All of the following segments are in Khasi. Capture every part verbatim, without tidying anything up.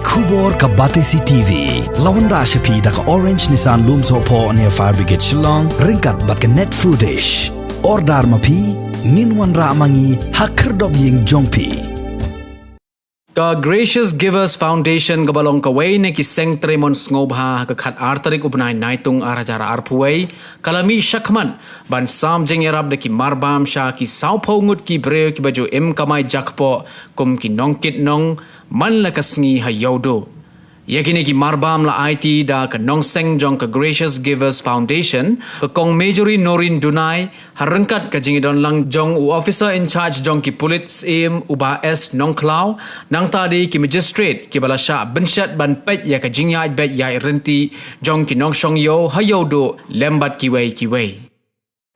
Khubor ka Batesi T V. La wanrah sha phi da ka Orange Nissan Lumsohphoh near Fire Brigade Shillong, ryngkat bad ka Net Foodish. Order ma phi, ngin wanrah ma ngi ha khyrdop ïing jong phi. Ka Gracious Givers Foundation kaba long kawei na ki seng trei mon sngewbha ha ka khatar tarik u bnai Naitung ar hajar arphew wei, ka la mih shakhmat ban sam jingïarap da ki marbam sha ki sawphew ngut ki briew kiba ju im kamai jakpoh kum ki nongkit nongman la ka sngi ha Ïewduh. Ïa kine ki marbam la aiti da ka nongseng jong ka Gracious Givers Foundation, ka Kong Marjorie Noreen Dunai, ha ryngkat ka jingïadon lang jong u Officer in Charge jong ki pulit syiem u Bah S Nongkhlaw, nangta de ki magistrate kiba la shah bynshet ban peit ïa ka jingïaid beit ïaid ryntih jong ki nongshong ïew ha Ïewduh lem bad kiwei kiwei.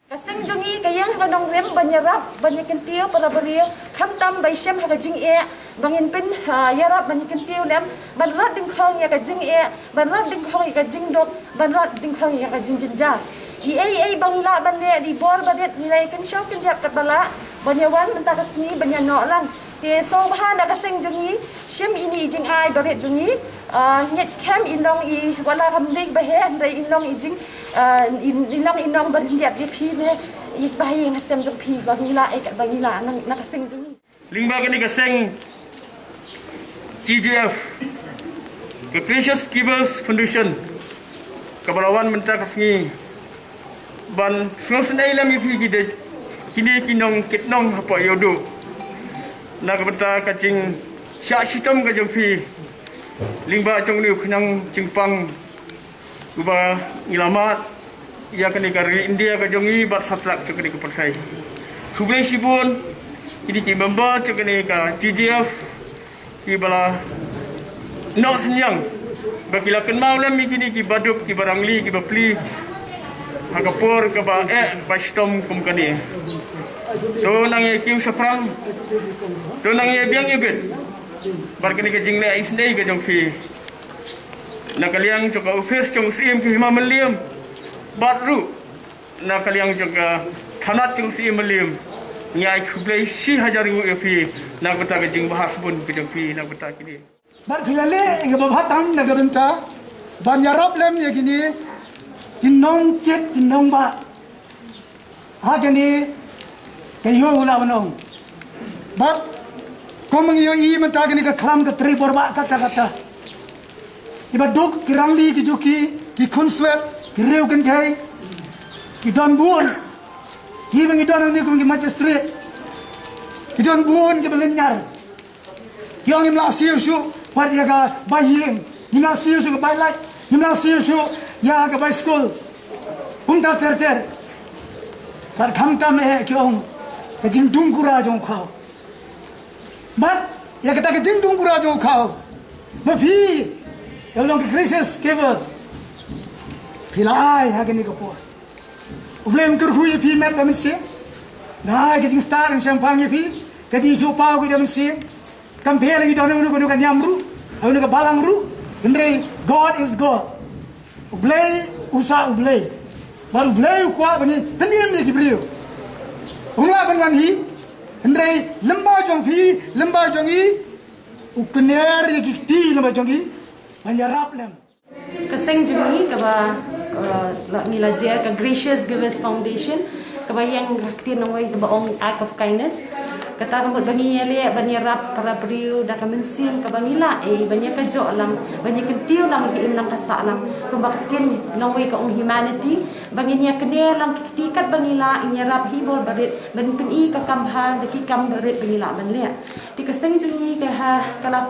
Ka seng jong ngi ka ïeng ha ka nongrim ban ïarap ban ïakyntiew para briew, khamtam ba i shem ha ka jingeh, ba ngin pyn, ah, ïarap ban ïakyntiew lem, ban rat dyngkhong ïa ka jingeh, ban rat dyngkhong ïa ka jingduk, ban rat dyngkhong ïa ka jingjynjar. I ei i ei ba ngi lah ban leh, da i bor ba rit ngi la ïakynshong kyndit katba lah ban ïawan mynta ka sngi ban ïanoh lang. Te sngewbha na ka seng jong ngi, shim ïa ine i jingai ba rit jong ngi. Ah, ngeit skhem i long i, wat la kam dei ba heh, hynrei i long i jing, ah, i, i long i nong ba ryndit ïa phi ne i ba ha ïing ha sem jong phi ba ngi lah, eh, ba ngi lah na, na ka seng jong ngi. Lyngba kane ka seng G G F, ka Gracious Givers Foundation, kaba la wan mynta ka sngi ban sngewsynei lem ïa phi ki dei kine ki nongkit nong hapoh Ïewduh. Na ka bynta ka jingshah shitom ka jong phi lyngba jong une u khnang jingpang uba ngi la mad ïa kane ka ri India ka jong ngi bad satlak jong kane ka pyrthei. Khublei shibun kine ki member jong kane ka G G F kiba la noh synñiang ba ki la kynmaw lem ïa kine ki baduk, ki barangli, ki bapli ha ka por kaba eh ba shitom kum kane. To nang ïa kiew shaphrang, to nang ïa biang ïa bit bad kane ka jingleh isynei ka jong phi. Na ka liang jong ka office jong u Syiem ki Hima Mylliem bad ruh na ka liang jong ka thanat jong u Syiem Mylliem, ngi ai khublei shi hajar nguh ïa phi na ka bynta ka jingbha shibun ka jong phi na ka bynta kine. Bad phi la leh ïa kaba bha tam na ka bynta ban ïarap lem ïa kine ki nongkit ki nongbah ha kane ka ïew la ban ong. Bad kum ngi ïohi mynta kane ka khlam ka trei bor bha katta katta. Ki baduk, ki rangli, ki juki, ki khunswet, ki riew kynthei, ki don bun. Kiba ngi don hangne kum ki magistrate, ki don bun kiba lynñiar. Ki ong ngim lah siew shuh wat ïa ka bai ïing, ngim lah siew shuh ka bai lait, ngim lah siew shuh ïa ka bai skul. Kumta ter ter. Bad khamtam eh ki ong ka jingdungkura jong u khaw. Bad ïa kata ka jingdungkura jong u khaw, ma phi, ïa long ka Gracious Giver, phi la ai ha kane ka por. U Blei un kyrkhu ïa phi met bad mynsiem. Nga ai ka jingstad, ka jingshemphang ïa phi, ka jingjuh paw ka jong mynsiem. Kam pher la ngi don ha une ka niam ruh, ha une ka balang ruh. Hynrei God is God. U Blei u sah U Blei. Bad U Blei u kwah ba ngin pynim ïa ki briew. Um lah ban wan hi, hynrei lyngba jong phi, lyngba jong ngi, u kner ïa ki kti lyngba jong ngi ban ïarap lem. Ka seng jong ngi kaba, uh, la, ngi la jer ka Gracious Givers Foundation, kaba ïeng ha ka ktien nongwei kaba ong act of kindness. Kata ka mut ba ngi ïaleh ban ïarap para briew da ka mynsiem kaba ngi lah, eh, ban ïa ka jok lang, ban ïa kyntiew lang ïa ka im lang ka sah lang. Kumba ka ktien nongwei ka ong humanity, ba ngin ïa kner lang ki kti katba ngi lah, ngin ïarap hi bor barit ban pyni ka kam bha da ki kam barit ba ngi lah ban leh. Te ka seng jong ngi ka ha, ka la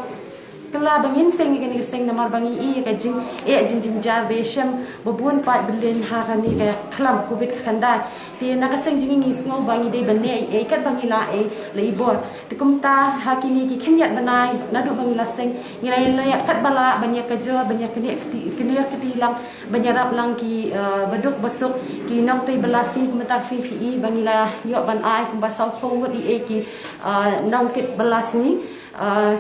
Ka la ba ngin seng ïa kane ka seng namar ba ngi i ïa ka jing, eh, jing, jingjynjar ba ïashem ba bun pat bylliñ ha kane ka khlam covid ka khyndai. Te na ka seng jong ngi ngi sngew ba ngi dei ban leh ei ei katba ngi lah ei la i bor. Te kumta ha kine ki khyndiat bnai naduh ba ngi la seng ngi la ïaleh katba lah ban ïa ka jor ban ïa kane kti, kane kti lang ban ïarap lang ki, eh, baduk basuk ki nongtrei bylla sngi kumta sngi phi i ba ngi la ïoh ban ai kumba sawphew ngut ei ei ki, eh, nongkit bylla sngi. Ah,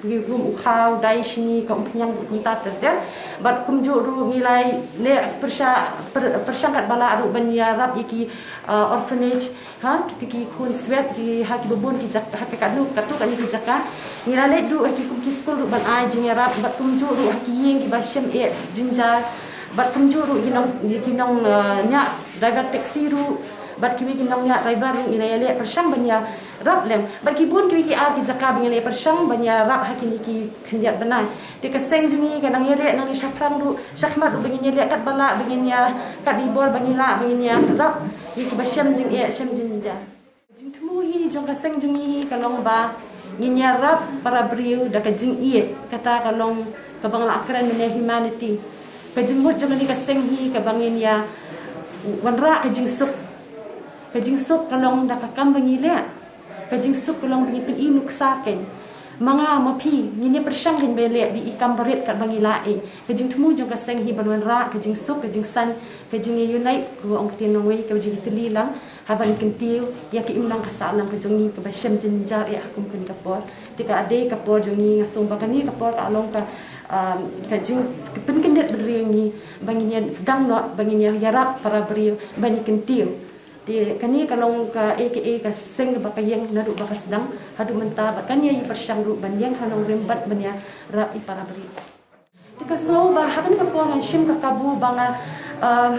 ki kum u khaw, dai shini, ka umphniang, kumta ter ter. Bad kumjuh ruh ngi la leh pyrshang, pyr-, pyrshang katba lah ruh ban ïarap ïa ki, ah, orphanage, ha, kito ki khun swet, ki ha kiba bun ki jaka, ha ka katno katto katne ki jaka. Ngi la leit ruh ha ki kum ki skul ruh ban ai jingïarap, bad kumjuh ruh ha ki ïing kiba shem eh jynjar. Bad kumjuh ruh ki nong, ki nong, ah, ñiah driver taxi ruh, bad kiwei ki nong ñiah driver ruh ngi la ïaleh pyrshang ban ïa rap lem. Bad ki bun kiwei ki ar ki jaka ba ngin ïaleh pyrshang ban ïarap ha kine ki khyndiat bnai. Te ka seng jong ngi ka nang ïaleh nangne shaphrang ruh, shakhmat ruh ba ngin ïaleh katba lah, ba ngin ïa, kat i bor ba ngin lah, ba ngin ïarap ïa kiba shem jingeh, shem jingja. Jingthmu hi jong ka seng jong ngi hi ka long ba ngin ïarap para briew da ka jingïeit, kata ka long kaba nga la kren mynne, humanity. Ka jingmut jong kane ka seng hi kaba ngin ïa wanrah ka jingsuk. Ka jingsuk ka long da ka kam ba ngi leh. Ka jingsuk ka long ba ngi pyni nuksa kein. Ma nga ma phi ngin ïa pyrshang kein ba leh dei i kam barit katba ngi lah ei. Ka jingthmu jong ka seng hi ban wanrah ka jingsuk, ka jingsan, ka jingïa unite, ka ong ka ktien nongwei, ka jingïatylli lang, haba ngi kyntiew ïa ka imlang ka sahlang ka jong ngi kaba shem jynjar eh ha kum kane ka por. Te ka dei ka por jong ngi, nga sngew ba kane ka por ka long ka, um, ka jing, ka pynkyndit briew ngi ba ngin ïa sdang noh, ba ngin ïa ïarap para briew, ba ngin kyntiew. Te kane ka long kaei kaei ka seng ba ka ïeng naduh ba ka sdang haduh mynta, bad kan ïa pyrshang ruh ban ïeng ha nongrim bad ban ïarap ïa para briew. Te ka sngew ba ha kane ka por ngan shim ka kabu ba nga, ah,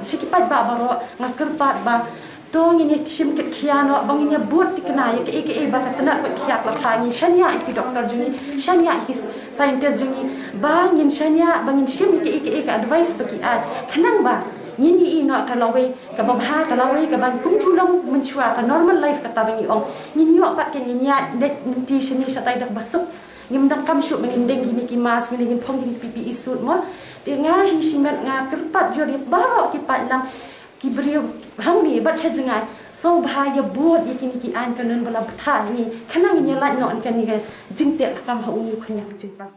sha ki paidbah baroh nga kyrpad ba to ngin ïa shim kit khia noh, ba ngin ïa bud thikna ïa kaei kaei ba ka tnat bad khiah la pha. Ngin shaniah ïa ki doktor jong ngi, shaniah ïa ki scientist jong ngi, ba ngin shaniah, ba ngin shim ïa kaei kaei ka advice ba ki ai, khnang ba ngin ïohi noh ka lawei kaba bha, ka lawei kaba kumjuh long mynshuwa, ka normal life kata ba ngi ong. Ngin ïoh pat kein, ngin ïaid leit lynti shane shatai da kaba suk. Ngim donkam shuh ba ngin deng kine ki mask, ngin deng, ngin phong kine ki P P E suit mo. Te nga hi shimet nga kyrpad jur ïa baroh ki paidlang, ki briew hangne bad sha jngai, sngewbha ïa bud ïa kine ki aiñ kanun ba la bthah ïa ngi, khnang ngin ïa lait noh na kane ka jingteh ka kam ha une u khñiang jingpang.